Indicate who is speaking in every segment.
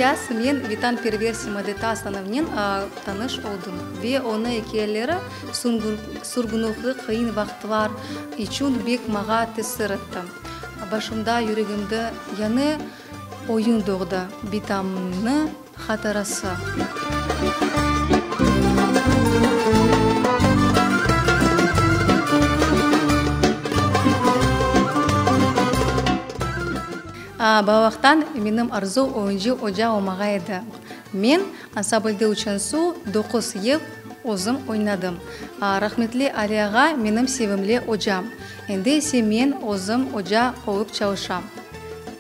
Speaker 1: yaz men vetanperver Simadeta Aslanovnen tanış oldım ve onı ikâyeleri sürgünlikli qıyın vaqıtlar içün bek mağa tesir etti. Başımda, yüregimde yañı oyun doğdı, bitamnıñ hatırası. Balalaqtan menim arzu oyuncı oca olmağa edi. Men ansamblde uçansu doquz yıl özüm oynadım. Rahmetli Ali ağa menim sevimli ocam. Endi ise men özüm oca olıp çalışam.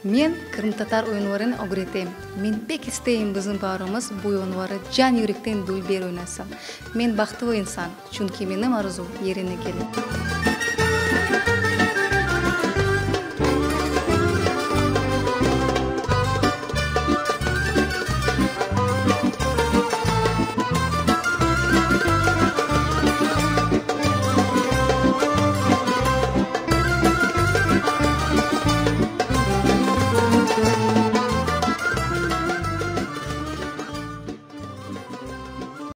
Speaker 1: Men qırımtatar oyunlarını ögretem. Men pek isteyim bizim balalarımız bu oyunları can-yürekten dülber oynasın. Men bahtlı insan, çünki menim arzum yerine keldi.